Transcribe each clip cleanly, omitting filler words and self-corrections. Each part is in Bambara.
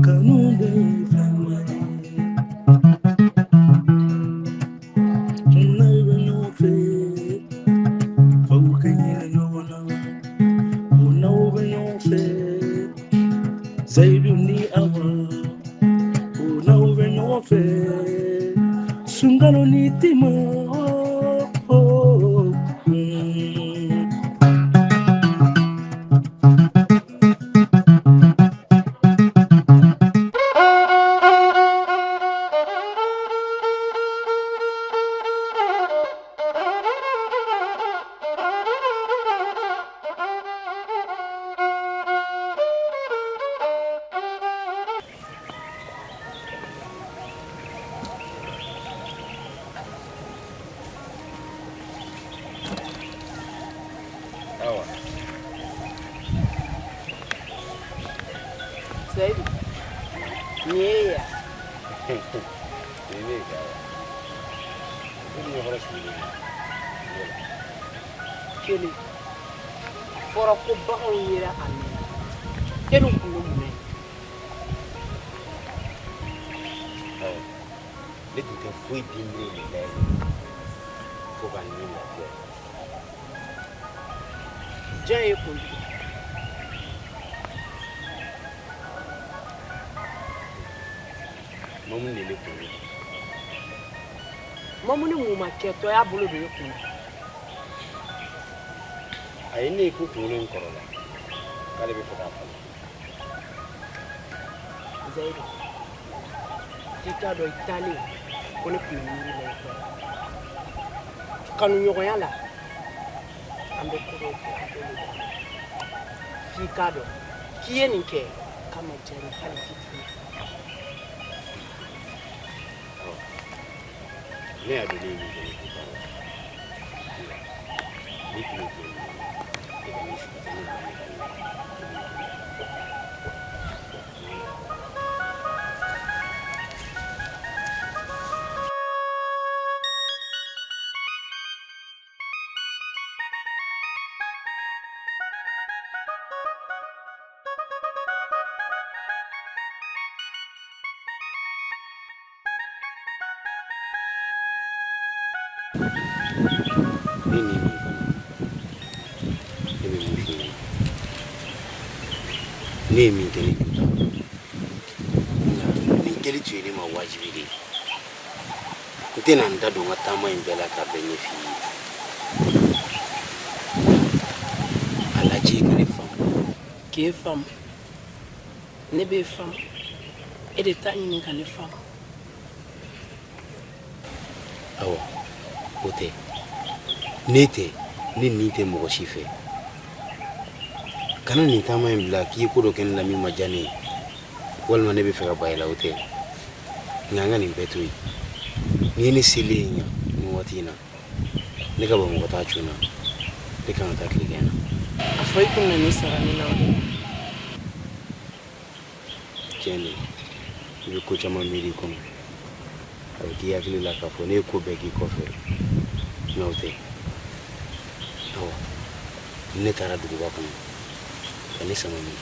Kanu de ye fɛnba ye. N'aw bɛ ɲɔgɔn fɛ, f'aw ka hinɛ ɲɔgɔn na. Ko n'aw bɛ ɲɔgɔn fɛ, Zayidu ni Awa. Ko n'aw bɛ ɲɔgɔn fɛ, Sunkalo ni Tima. Oh, mm. Awa. Seyidu, nin ye e ye wa? Nin ye ne ye kɛ awa. E ni ɲɛkɔrɔ sigilen don. Kelen. A fɔra ko baganw yera a mɛnna. E dun tun bɛ mun na yen? Awa, ne tun tɛ foyi di miiri nin la ye fo ka ni lafiya. Jɔn ye kun tigɛ? Mamu de ne kun tigɛ. Mamu ni mun ma kɛtɔ y'a bolo don e kun na? A ye ne ye ko kunkolo in kɔrɔla k'ale bɛ fɛ k'a falen. Zayidu, f'i k'a dɔn i taalen ko ne tun bɛ miiri la i kɔrɔ. Kanuɲɔgɔnya la, an bɛ ko dɔw kɛ an t'olu dɔn. F'i k'a dɔn k'i ye nin kɛ k'a ma diya n ye hali fitinin. Ne y'a dɔn ne ye min kɛ ne t'o la. Ne tun bɛ jɛ e ka ne sigi ka ne bila ne ka nin. Ne ni min kɔnɔ ne bɛ mun f'i ɲɛna ne ye min kɛ ne jo t'a la nka nin kɛli tun ye ne ma wajibi de ye n tɛna n da don n ka taama in bɛɛ la k'a bɛɛ ɲɛf'i ye a lajɛ ka ne faamu K'e faamu, ne b'e faamu, e de t'a ɲini ka ne faamu. Awa, o tɛ ne tɛ ne ni tɛ mɔgɔ si fɛ kana nin taama in bila k'i ye ko dɔ kɛ ne la min ma diya ne ye walima ne bɛ fɛ ka ban i la o tɛ nka an ka nin bɛɛ to yen n'i ye ne selen ye yan nin waati in na ne ka bamakɔ taa cunna ne kan ka taa tilegan na A fɔ i kun nan'i sara ne la o de la. Tiɲɛ don i bɛ ko caman miiri i kɔnɔ a bɛ k'i hakili la k'a fɔ ne ye ko bɛɛ k'i kɔfɛ nka o tɛ awa ne taara duguba kɔnɔ ka ne sama min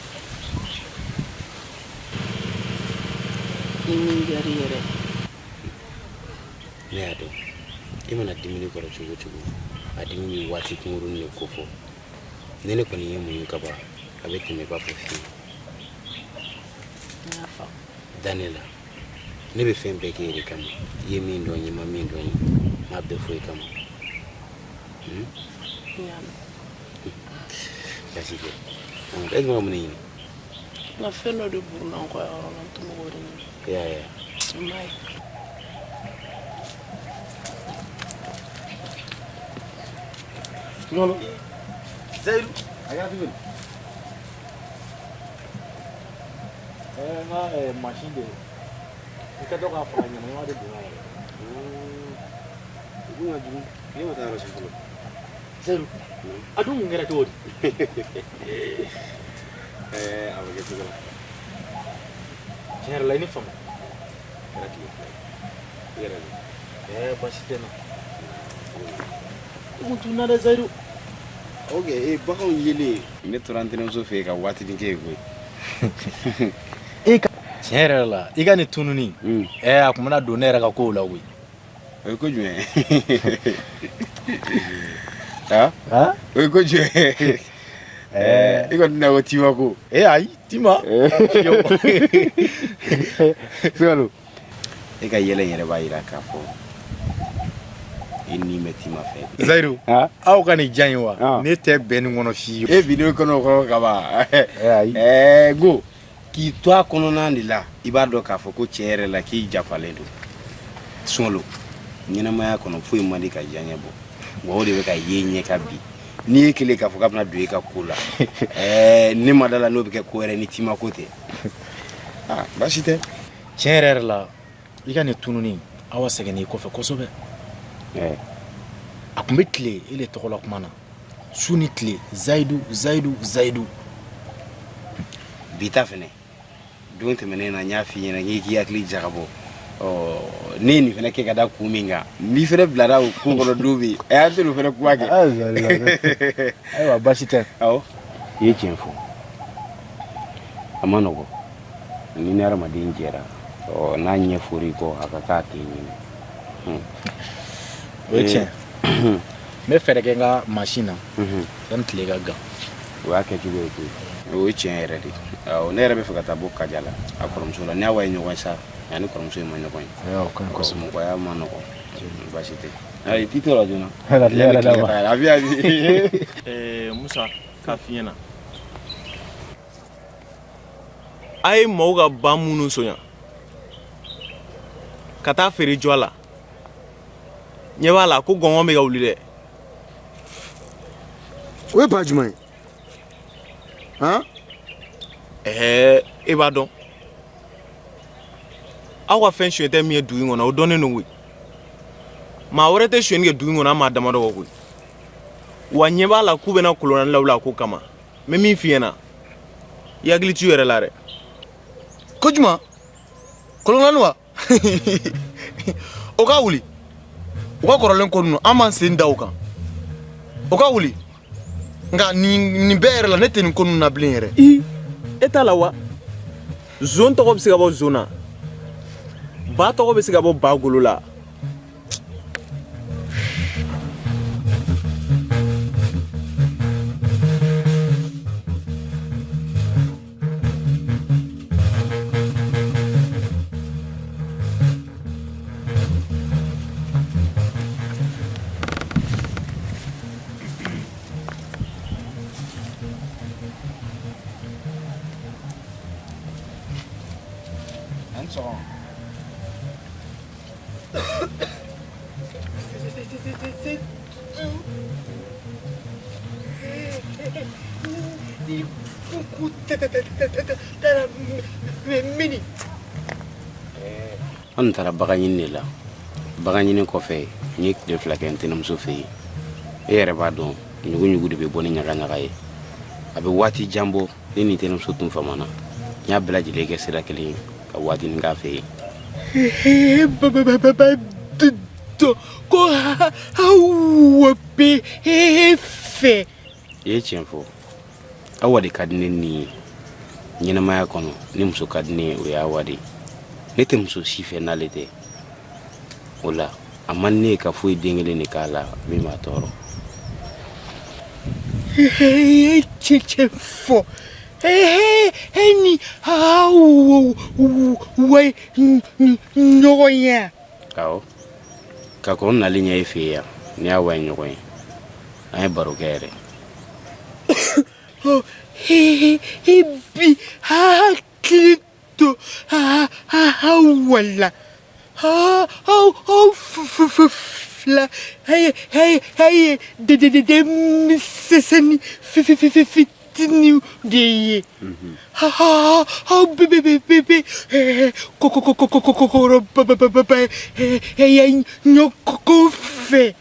Ni min diyara i yɛrɛ. Ne y'a dɔn i mana dimi ne kɔrɔ cogo o cogo a dimi bɛ waati kunkurunnin de kofɔ ni ne kɔni ye muɲu ka ban a bɛ tɛmɛ i b'a fɔ fiɲɛ. N y'a faamu. Da ne la ne bɛ fɛn bɛɛ kɛ e de kama i ye min dɔn n ye n ma min dɔn n ye n b'a bɛɛ fɔ i kama. N y'a mɛn. Baasi tɛ e tun bɛ ka mun de ɲini? N ka fɛn dɔ de burunna n kɔ yɔrɔ la n tun bɛ k'o de ɲini. E y'a ye wa? N m'a ye. Ɲɔlɔ. Seyidu a kɛra cogo di? N ka mansin de i ka dɔ k'a faga ɲamaɲama de donna a la dɛ. O dun ka jugu ne ma taa yɔrɔ si fɔlɔ. Seyidu a dun kun kɛra cogo di? A bɛ kɛ cogo la. Tiɲɛ yɛrɛ la i ni fama. Kɛra tile 2 ye. I yɛrɛ dun? Baasi tɛ n na. I kun tununna dɛ Seyidu. Ok ee baganw yelen ne tora n tɛnɛmuso fɛ yen ka waatinin kɛ yen koyi. E ka Tiɲɛ yɛrɛ la, i ka nin tununi, a tun bɛna don ne yɛrɛ ka kow la koyi. O ye ko jumɛn ye? O ye ko jumɛn ye? I kɔni tɛna ko tima ko. Ee ayi, tima. Sukalo, e ka yɛlɛ in yɛrɛ b'a jira k'a fɔ i ni bɛ tima fɛ. Zayidu, aw ka nin diya in wa, ne tɛ bɛn nin kɔnɔ fiyewu. E bi ne kɔnɔ kɔrɔ kaban. Ayi. Ɛɛ ko k'i to a kɔnɔna de la, i b'a dɔn k'a fɔ ko tiɲɛ yɛrɛ la k'i jafalen don. Sunkalo, ɲɛnamaya kɔnɔ foyi man di ka diyaɲɛ bɔ, wa o de bɛ ka ye ɲɛ ka bi. N'i ye kelen k'a fɔ k'a bɛna don e ka ko la, ɛɛ ne ma da la n'o bɛ kɛ ko wɛrɛ ni tima ko tɛ. Aa baasi tɛ. Tiɲɛ yɛrɛ yɛrɛ la, i ka nin tununi, Awa sɛgɛnn'i kɔfɛ kosɛbɛ. A tun bɛ tile e de tɔgɔ la kuma na su ni tile, Zayidu, Zayidu, Zayidu. Bi ta fɛnɛ, don tɛmɛnen na n y'a f'i ɲɛna k'i k'i hakili jagabɔ. Ɔ ne ye nin fɛnɛ kɛ ka da kun min kan, n'i fɛnɛ bilara o ko kɔnɔ don min, ɛ an tɛ n'o fɛnɛ kuma kɛ. Ayiwa, baasi tɛ. Awɔ, i ye tiɲɛ fɔ, a ma nɔgɔn ni ni hadamaden jɛra, ɔ n'a ɲɛ for'i kɔ, a ka k'a k'i ɲini. O ye tiɲɛ. N bɛ fɛɛrɛ kɛ n ka mansin na yanni tile ka gan. O y'a kɛcogo ye koyi. O ye tiɲɛ yɛrɛ de. Awɔ, ne yɛrɛ bɛ fɛ ka taa bɔ Kaja la, a kɔrɔmuso la. Ni Awa ye ɲɔgɔn ye sa, ani kɔrɔmuso in ma ɲɔgɔn ye. Mɔgɔya ma nɔgɔn, baasi tɛ. Ayi, t'i to la joona. A bɛ yan. Musa, k'a f'i ɲɛna, a ye maaw ka ba minnu sonya ka taa feere jɔ a la, ɲɛ b'a la ko gɔngɔn bɛ ka wuli dɛ. O ye ba jumɛn ye? Han? Ɛɛ, e b'a dɔn aw ka fɛn suɲɛ tɛ min ye dugu in kɔnɔ, o dɔnnen don koyi. Maa wɛrɛ tɛ sonyɛni kɛ dugu in kɔnɔ an maa damadɔ kɔ koyi. Wa ɲɛ b'a la k'u bɛna kolonani lawuli a ko kama. N bɛ min f'i ɲɛna, i hakili t'u yɛrɛ la dɛ. Ko juma kolonani wa? O ka wuli, u ka kɔrɔlen ko ninnu, an b'an sen da o kan, o ka wuli. Nka nin bɛɛ yɛrɛ la, ne tɛ nin ko ninnu na bilen yɛrɛ. I e t'a la wa? Zon tɔgɔ bɛ se ka bɔ zon na, ba tɔgɔ bɛ se ka bɔ ba golo la. An taara bagan ɲini de la. Bagan ɲini kɔfɛ, n ye tile 2 kɛ n tɛnɛmuso fɛ yen. E yɛrɛ b'a dɔn, ɲugu-ɲugu de bɛ bɔ ni ɲaga-ɲaga ye. A bɛ waati jan bɔ ne ni tɛnɛmuso tun famana. N y'a bɛɛ lajɛlen kɛ sira kelen ye ka waatinin k'a fɛ yen. Ko Awa bɛ e fɛ. I ye tiɲɛ fɔ, Awa de ka di ne ni ye ɲɛnamaya kɔnɔ. Ni muso ka di ne ye, o ye Awa de ye. Ne tɛ muso si fɛ n'ale tɛ. O la a man ne ye ka foyi den kelen de k'a la min b'a tɔɔrɔ. E ye tiɲɛ fɔ, e ni Awa ye ɲɔgɔn ye. Awɔ, ka kɔn nali ɲɛ e fɛ yen yan, ni Awa ye ɲɔgɔn ye, an ye baro kɛ yɛrɛ. I bi hakili to Awa la. Aw fila ye denmisɛnnin fitininw de ye. Aw bɛɛ bɛ kɔrɔbaya ɲɔgɔn fɛ.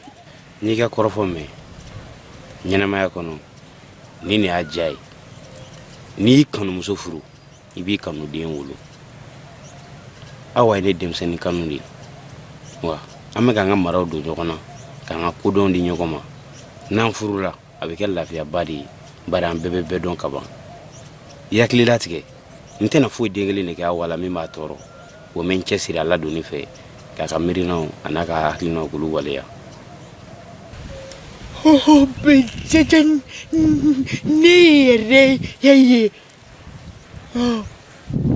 N'i ka kɔrɔfɔ mɛn ɲɛnamaya kɔnɔ, ni nin y'a diya ye, n'i y'i kanumuso furu, i b'i kanuden wolo. Awa ye ne denmisɛnnin kanu de ye wa. An bɛ k'an ka maraw don ɲɔgɔn na, k'an ka kodɔn di ɲɔgɔn ma. N'an furula, a bɛ kɛ lafiyaba de ye, bari an bɛɛ bɛ bɛɛ dɔn ka ban. I hakili latigɛ, N tɛna foyi den kelen de kɛ Awa la min b'a tɔɔrɔ. Wa n bɛ n cɛsiri a ladonni fɛ k'a ka miirinaw an'a ka hakilinaw k'olu waleya. O bɛ diya ne yɛrɛ ye. A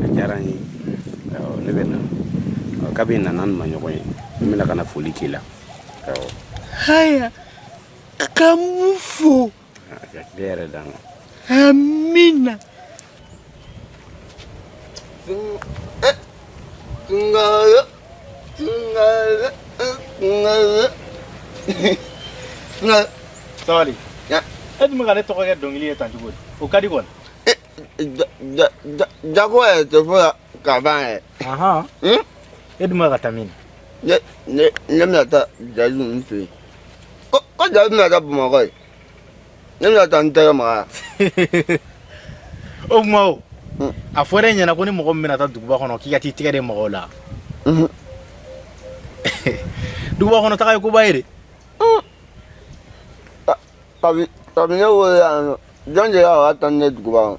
diyara n ye. Ne bɛ na. Kabi n nana an ma ɲɔgɔn ye, n bɛna ka na foli k'i la. Haya, ka mun fo? Ka tile yɛrɛ d'an ma. Amina. Sabali. E dun bɛ ka ne tɔgɔ kɛ dɔnkili ye tan cogo di? O ka di kɔni. Jago yɛrɛ tɛ fɔ la ka ban yɛrɛ. E dun bɛ ka taa min? Ne bɛna taa Jaju ninnu fɛ yen. Ko Jaju bɛna taa Bamakɔ yen. Ne bɛna taa n tɛgɛ maga. O kuma o. A fɔra e ɲɛna ko ni mɔgɔ min bɛna taa duguba kɔnɔ k'i ka t'i tɛgɛ de maga o la. Duguba kɔnɔ taga ye koba ye de. Kabi ne wolo yan nɔ, jɔn de y'a ka taa ni ne duguba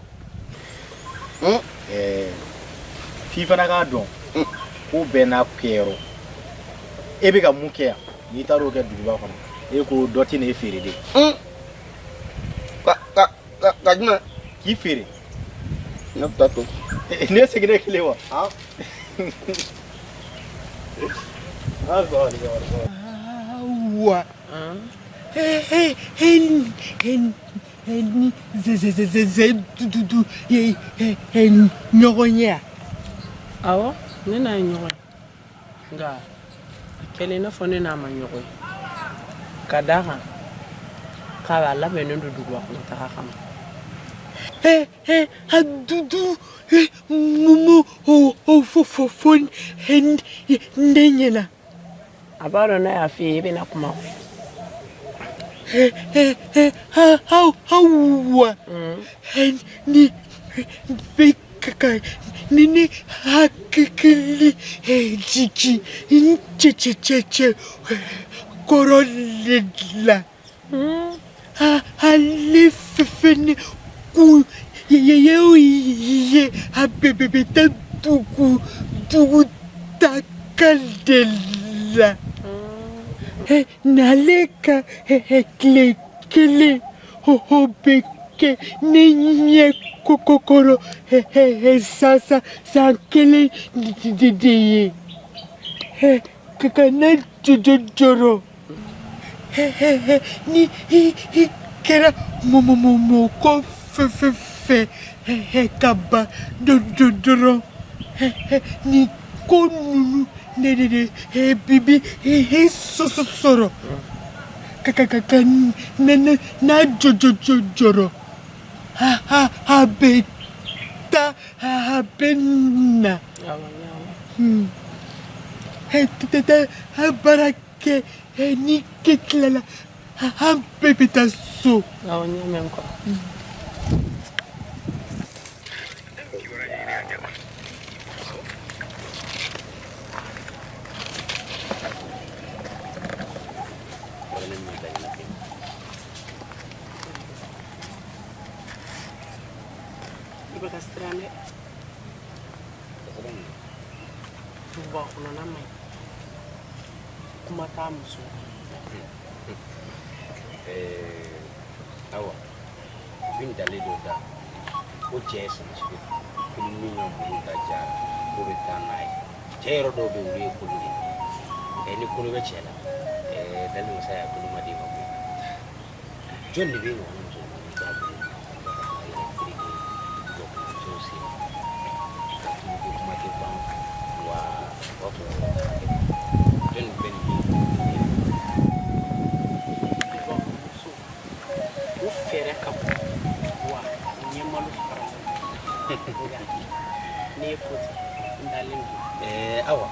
kɔnɔ? F'i fana k'a dɔn ko bɛɛ n'a kɛyɔrɔ. E bɛ ka mun kɛ yan, n'i taara o kɛ duguba kɔnɔ, e ko dɔ tɛ n'e feere de. Ka jumɛn? K'i feere. Ne bɛ taa to. Ne seginna kelen wa? Sabali sabali sabali. Wa. Ni ze dudu ye ɲɔgɔn ye. Awɔ, ne n'a ye ɲɔgɔn ye, nka a kɛlen i n'a fɔ ne n'a ma ɲɔgɔn ye, ka d'a kan k'a labɛnnen don duguba kɔnɔ taga kama. A dudu mumu o fo fo fo ne ɲɛna. A b'a dɔn n'a y'a f'i ye, e bɛna kuma. Awa, ni bɛ ka ni ne hakili jigin n cɛ kɔrɔ de la. Ale fɛnɛ kun ye a bɛɛ bɛ taa dugu taga de la. N'ale ka tile kelen o bɛ kɛ ne ɲɛ kɔrɔ san kelen de ye. Ka ne jɔrɔ. Ni i kɛra mɔgɔ fɛn fɛ ka ban dɔrɔn, nin ko ninnu de bi sɔrɔ ka n'a jɔrɔ. A bɛ taa, a bɛ na. A baara kɛ ni tilala, an bɛɛ bɛ taa so. Awɔ, n y'a mɛn n kɔrɔ. I bɛ ka siran dɛ. Duguba kɔnɔna man ɲi. Kuma t'a muso. Awa, u bɛ dalen dɔ da ko cɛ ye sama sugu ko ni min ka muru da jara k'o bɛ taa n'a ye. Cɛ yɔrɔ dɔw bɛ yen, olu ye kolo de ye. Ni kolo bɛ cɛ la, dali masa y'a kolo ma d'e ma koyi. Jɔn de bɛ ɲɔgɔnna musomanin to a bolo ka taa yɛrɛ tereke duguba kɔnɔ musow sen ka tulu ko kuma tɛ ban wa o b'a fɔ hakɛ jɔn de bɛ nin den? Duguba kɔnɔ muso, u fɛɛrɛ ka bon wa u ɲɛmalo fara. Nka ne ye ko ten, n dalen don. Awa,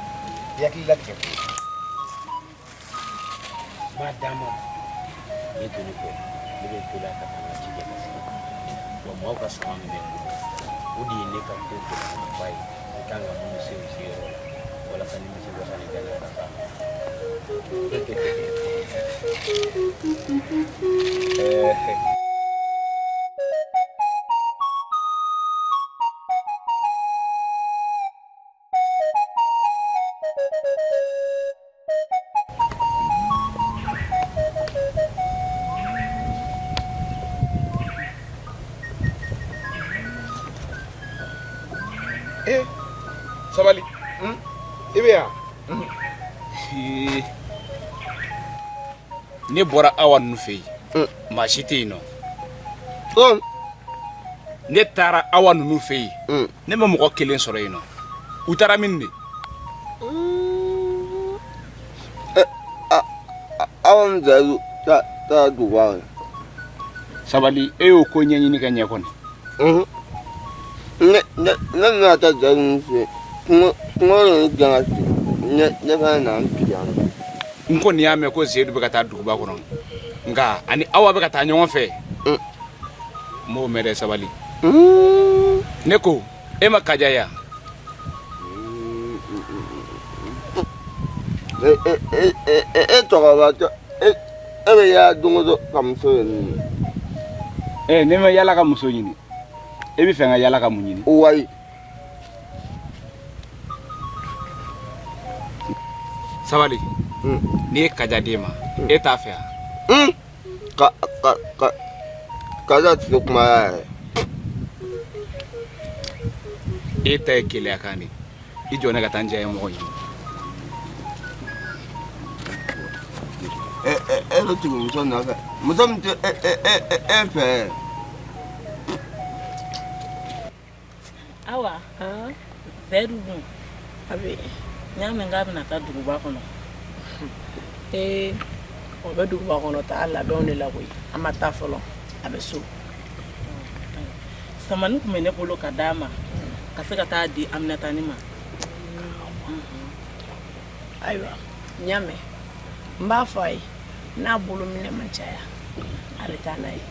i hakili latigɛ ko n b'a d'a ma. N ye doni kɔ, ne bɛ to la ka taa n ka ci kɛ ka segin. Wa maaw ka sama min bɛ n bolo, o de ye ne ka ko gɛlɛmanba ye. N kan ka minnu se u seyɔrɔ la walasa nimisi wasa ni danaya ka s'a ma. Sabali, i bɛ yan. Ne bɔra Awa ninnu fɛ yen, maa si tɛ yen nɔ. Ne taara Awa ninnu fɛ yen, ne ma mɔgɔ kelen sɔrɔ yen nɔ. U taara min de? Awa ni Zayidu taara duguba kɔnɔ. Sabali, e y'o ko ɲɛɲini ka ɲɛ kɔni? Ne ne ne bɛna taa Zayidu ninnu fɛ yen. Kungo kungo de ye gɛn ka sigi. Ne ne fana nana n sigi yan nɔ. N kɔni y'a mɛn ko Seyidu bɛ ka taa duguba kɔnɔ, nka ani Awa bɛ ka taa ɲɔgɔn fɛ, n m'o mɛn dɛ. Sabali, ne ko e ma Kaja ye wa? E e e e e cɛkɔrɔba, e e bɛ yaala don o don ka muso ɲini. Ee, ne ma yaala ka muso ɲini. E bɛ fɛ n ka yaala ka mun ɲini? Wayi. Sabali, n'i ye Kaja d'e ma, e t'a fɛ wa? Ka ka ka Kaja tɛ se kuma yɛrɛ. E ta ye keleya kan de. I jɔ, ne ka taa n diya mɔgɔ ɲini. E e e bɛ tugu muso nɔfɛ, muso min tɛ e e e e fɛ. Awa, Zayidu dun? A bɛ. N y'a mɛn k'a bɛna taa duguba kɔnɔ. Ee, o bɛ duguba kɔnɔ taa labɛnw de la koyi. A ma taa fɔlɔ, a bɛ so. Samani tun bɛ ne bolo ka d'a ma ka se ka taa di Aminatani ma. Ayiwa, n y'a mɛn. N b'a fɔ a ye, n'a bolo minɛ ma caya, a bɛ taa n'a ye.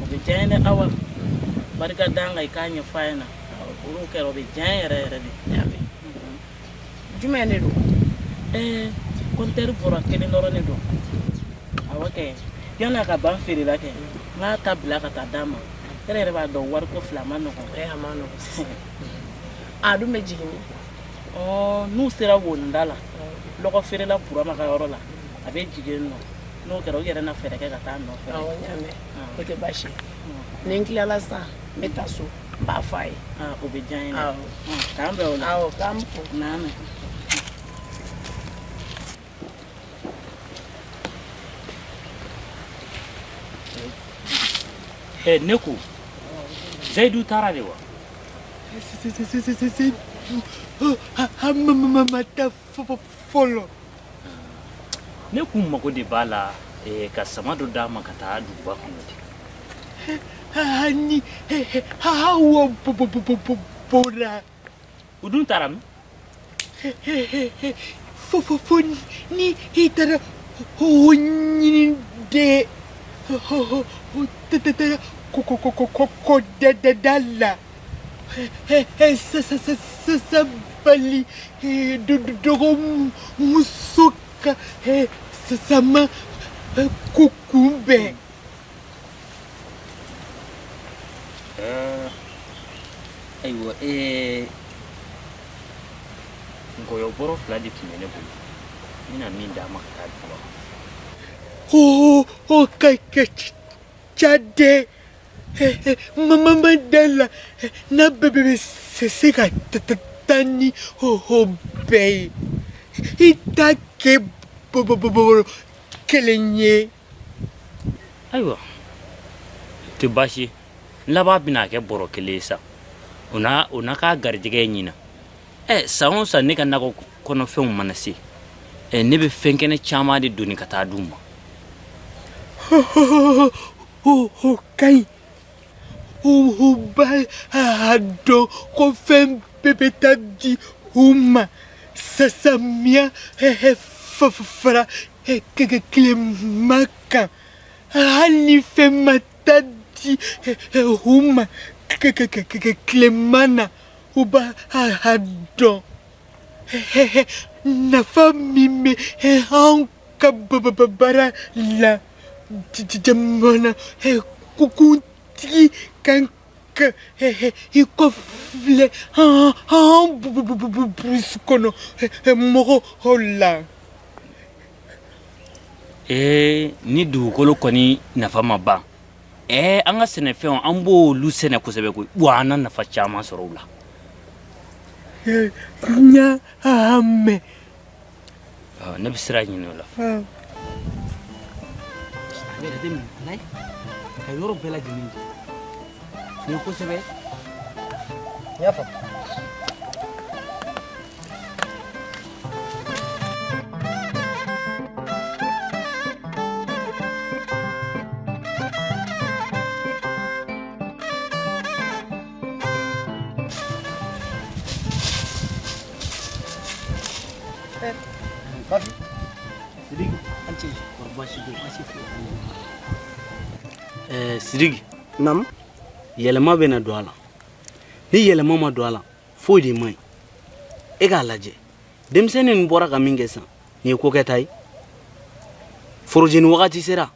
O bɛ diya n ye dɛ, Awa. Barika d'an kan, i k'a ɲɛfɔ a ɲɛna. Olu kɛra, o bɛ diya n ye yɛrɛ yɛrɛ de. N y'a mɛn. Jumɛn de don? Ɛɛ, kɔntɛri bɔrɔ kelen dɔrɔn de don. Awɔ kɛ, yanni a ka ban feerela kɛ, n k'a ta bila ka taa d'a ma. E yɛrɛ b'a dɔn, wariko fila a ma nɔgɔn. Ee, a ma nɔgɔn sisan. A dun bɛ jigin min? Ɔ, n'u sera woninda la, lɔgɔ feerela Burama ka yɔrɔ la, a bɛ jigin yen nɔ. N'o kɛra, u yɛrɛ na fɛɛrɛ kɛ ka taa a nɔfɛ. Awɔ, n y'a mɛn. O tɛ baasi ye. Ni n tilala sisan, n bɛ taa so, n b'a fɔ a ye. O bɛ diya n ye dɛ. Awɔ. K'an bɛn o la. Awɔ, k'an fo. N'a mɛn. Ɛ, ne ko Zayidu taara de wa? Ma taa fɔlɔ. Ne kun mago de b'a la ka sama dɔ d'a ma ka taa duguba kɔnɔ de. Ani Awa bɔra. U dun taara min? Fo fo fo ni i taara o ɲini dɛ, o taara ko ko ko ko ko da da da la. Sabali, dɔgɔmuso ka sama ko kunbɛn. Ayiwa, nkɔyɔ bɔrɔ 2 de tun bɛ ne bolo, n bɛna min d'a ma ka taa duguba kɔnɔ. O ka ca dɛ. Mama ma da la n'a bɛɛ bɛ se ka taa ni o bɛɛ ye. I t'a kɛ bɔrɔ kelen ye. Ayiwa, o tɛ baasi ye. N laban bɛna kɛ bɔrɔ kelen ye sa. O n'a o n'a k'a garijɛgɛ ye ɲinan. Ɛ, san o san, ne ka nakɔ kɔnɔfɛnw mana se, ɛ, ne bɛ fɛn kɛnɛ caman de doni ka taa d'u ma. O ka ɲi. U b'a dɔn ko fɛn bɛɛ bɛ taa di u ma samiya fara tilema kan. Hali ni fɛn ma taa di u ma tilema na, u b'a dɔn nafa min bɛ anw ka baara la. Jamana kuntigi kan ka i kɔfilɛ an burusi kɔnɔ mɔgɔw la. Ee, ni dugukolo kɔni nafa ma ban, ɛɛ, an ka sɛnɛfɛnw, an b'olu sɛnɛ kosɛbɛ koyi. Wa an na nafa caman sɔrɔ u la. N y'a mɛn. Ne bɛ sira ɲini o la. A bɛ jateminɛ layi ka yɔrɔ bɛɛ lajɛlen jɛ nin ye kosɛbɛ. N y'a faamu. Bafi Sidiki an ce kɔrɔ baasi tɛ baasi foyi Ɛɛ Sidiki. Naamu. Yɛlɛma bɛ na don a la. Ni yɛlɛma ma don a la, foyi de man ɲi. E k'a lajɛ denmisɛnnin ninnu bɔra ka min kɛ sisan nin ye ko kɛta ye. Forojeni wagati sera.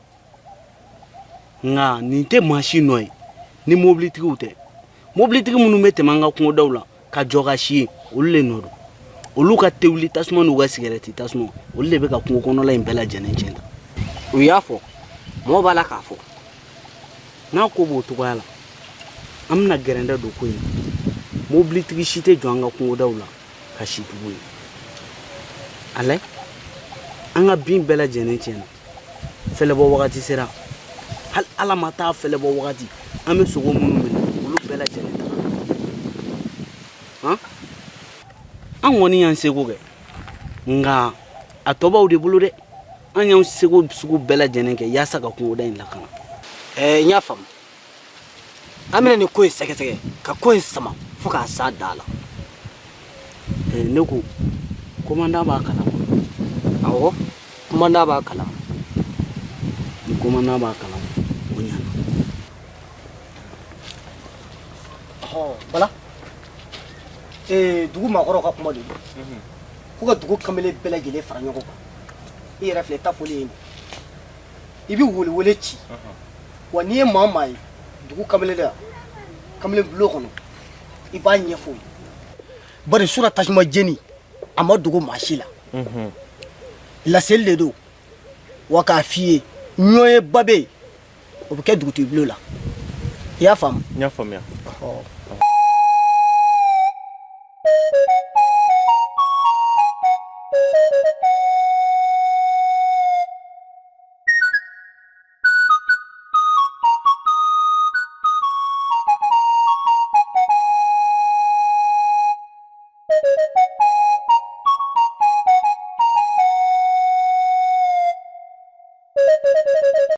Nka nin tɛ maa si nɔ ye ni mobilitigiw tɛ. Mobilitigi minnu bɛ tɛmɛ an ka kungodaw la ka jɔ ka si yen, olu de nɔ don. Olu ka tewuli tasuma n'u ka sigɛrɛti tasuma, olu de bɛ ka kungo kɔnɔla in bɛɛ lajɛlen tiɲɛ tan. U y'a fɔ, mɔgɔw b'a la k'a fɔ. N'a ko b'o cogoya la, an bɛna gɛrɛndɛ don ko in na. Mobilitigi si tɛ jɔ an ka kungodaw la ka si tuguni. A lajɛ, an ka bin bɛɛ lajɛlen tiɲɛna. Fɛlɛbɔ wagati sera. Hali ala ma taa fɛlɛbɔ wagati, an bɛ sogo minnu minɛ, olu bɛɛ lajɛlen tagara. Han? An kɔni y'an seko kɛ, nka a tɔ b'aw de bolo dɛ. An y'an seko sugu bɛɛ lajɛlen kɛ yaasa ka kungoda in lakana. Ɛɛ n y'a faamu. An bɛna nin ko in sɛgɛsɛgɛ ka ko in sama fo k'a s'a dan la. Ɛɛ ne ko commandant b'a kalama. Awɔ, commandant b'a kalama. Ni commandant b'a kalama, o ɲɛna. Ɔhɔ, Bala. Ee dugu maakɔrɔw ka kuma de don. Ko ka dugu kamalen bɛɛ lajɛlen fara ɲɔgɔn kan. I yɛrɛ filɛ ta fɔli ye nin. I bɛ welewele ci. Wa n'i ye maa o maa ye dugu kamalen la kamalen bulon kɔnɔ i b'a ɲɛfɔ o ye. Bari sura tasuma jeni a ma dogo maa si la. Laseli de don wa k'a f'i ye ɲɔgɔnyeba bɛ yen o bɛ kɛ dugutigi bulon la. I y'a faamu? N y'a faamuya.